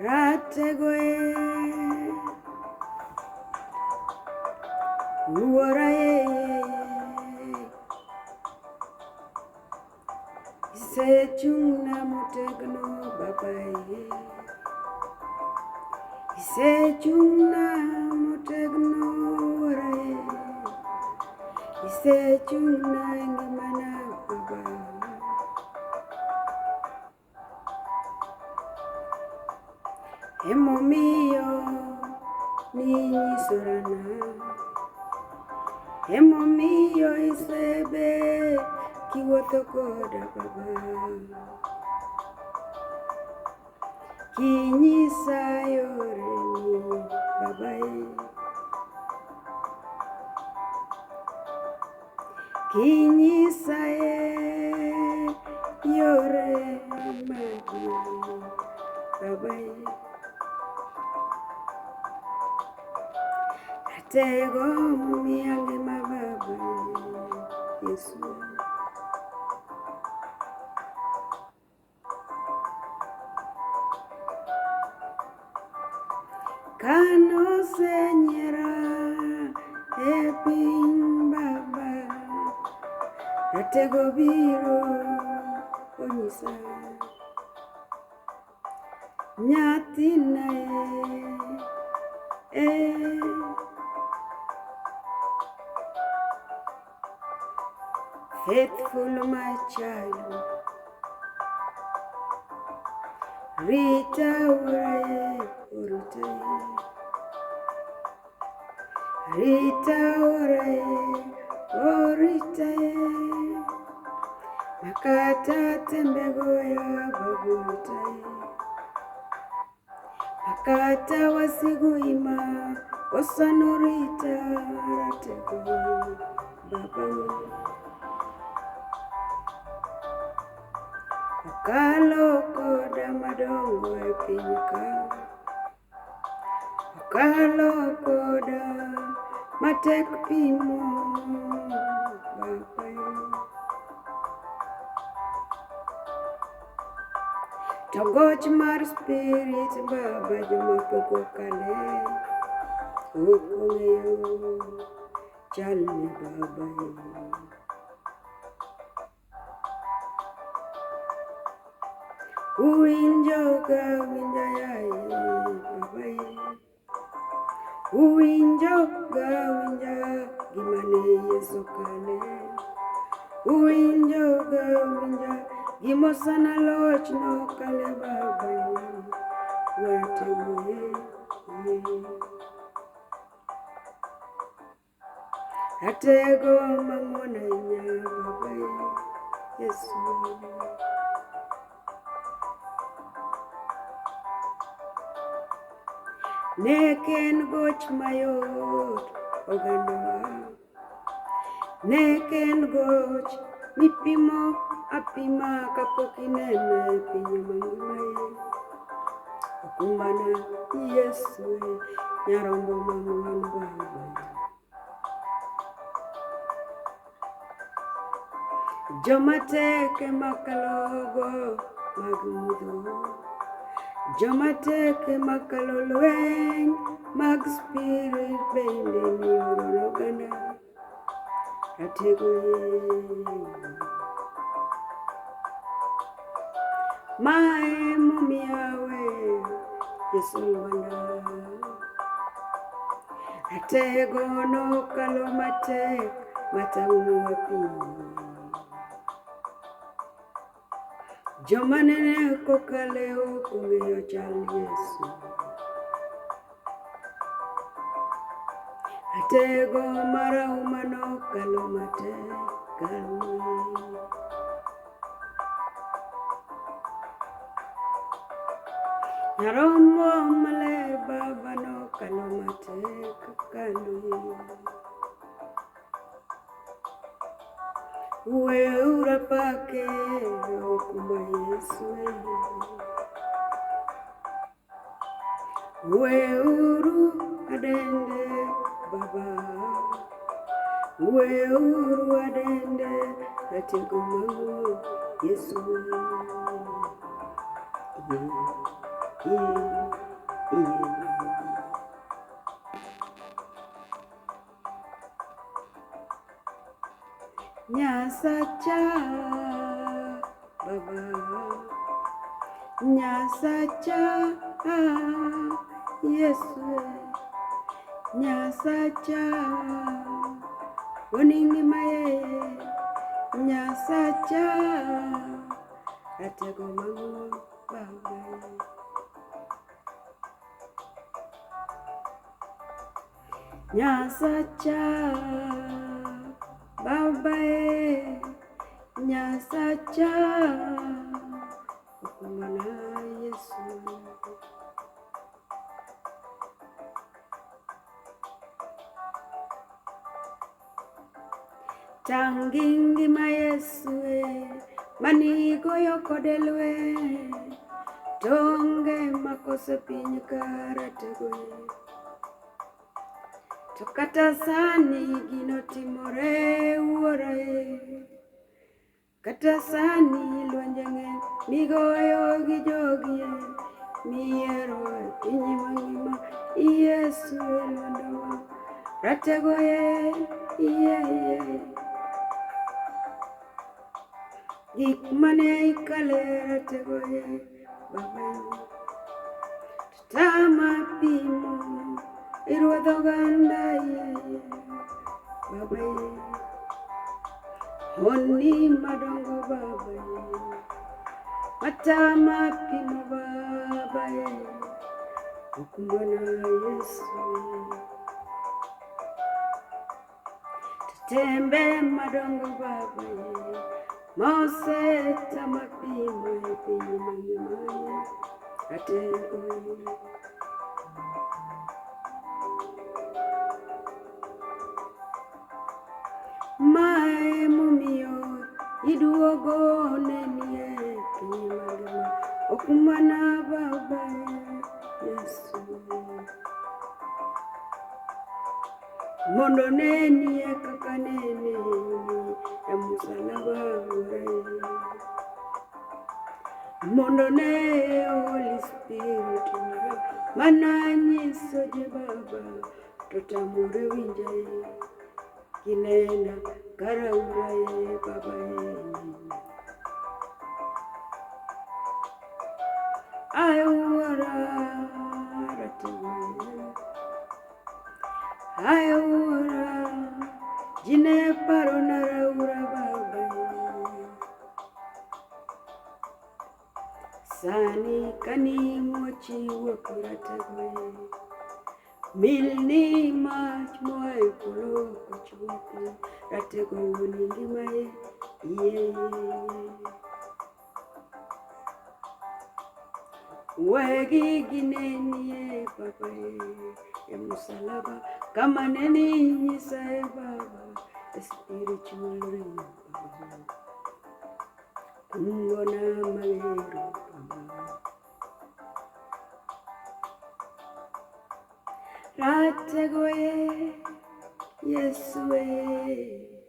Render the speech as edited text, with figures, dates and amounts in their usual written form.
Ratego e Wuora e Isechung'na motegno baba e Isechung'na motegno wuora e Isechung'na e ngimana baba. Emomiyo ninyisorana, emomiyo isebe kiwuotho koda baba. Kinyisa yoreni baba e. Kinyisa e yore magi baba e. Ratego momiya ngima baba e Yesu. Kanosenyiera e piny baba, ratego biro onyisa nyathina e, Faithful my child, Rita uraye orita Rita uraye orita Makata tembegoya baburita Makata wasiguima osanorita ratego baba. Okalo koda madongo e piny ka. Okalo koda matek pimo baba. To goch mar spirit baba joma pok okale ok ong'eyo chalne baba. Uwinjo ka winja yaye baba ye. Uwinjo ka winja gima ne Yesu kale. Uwinjo ka winja gimosana loch nokale baba ye. Watemo ye. Ratego mang'won ahinya baba ye Yesu. Ne ok en goch mayot ogandawa. Ne ok en goch mipimo apima kapok ineno e piny mangima ye. Okumbana Yesu e nyarombo mang'won baba. Joma tek ema kalo mag mudho. Joma tek ema kalo lweny mag spirit bende mioro oganda. Ratego ye. Mae momiyo aweyo Yesu lwanda. Ratego nokalo matek matang'owa piny. Joma nene kokale ok ong'eyo chal Yesu. Ratego marahuma nokalo matek kalo. Nyarombo maler baba nokalo matek kalo. Weuru apake okumba Yesu e. Weuru adende baba. Weuru adende ratego mang'won Yesu. Yeah. Baba. Nyasacha Yesu Nyasacha wuon ngima ye Nyasacha ratego mang'won Baba. Nyasacha Baba e Nyasacha okumbana Yesu. Tang' ngima Yesu e manigoyo kode lweny to onge makoso piny ka ratego e. To kata sani gino timore wuora e. Kata sani lwenje ng'eny migoyo gi jogi e. Miero e piny mangima Yesu e lwendowa. Ratego e iye iye. Gik mane ikale ratego e baba e. Tama pimo iruodh oganda iye iye baba ye. Honni madongo baba ye. Matama pimo baba ye. Okumbona Yesu. Tembe madongo baba ye. Mosetama pimo e piny mangima ye. Ratego ye. Mae momiyo iduogo nenie piny mangima ok mana baba Yesu mondo nenie kaka nene e musalaba wuora mondo ne Holy Spirit wuora mana nyiso ji baba to tamore winje kinena karaura ye baba ye. Aye wuora ratego ye. Aye wuora ji ne parona raura baba ye. Sani kanimo chiwuok ratego ye. Milni mach moa e polo kochwo piny ratego wuon ngima ye iye iye. Wegi ginenie baba ye e musalaba kama nene inyisa e baba e spiritual realm baba. Kungona magero baba. Ratego e Yesu e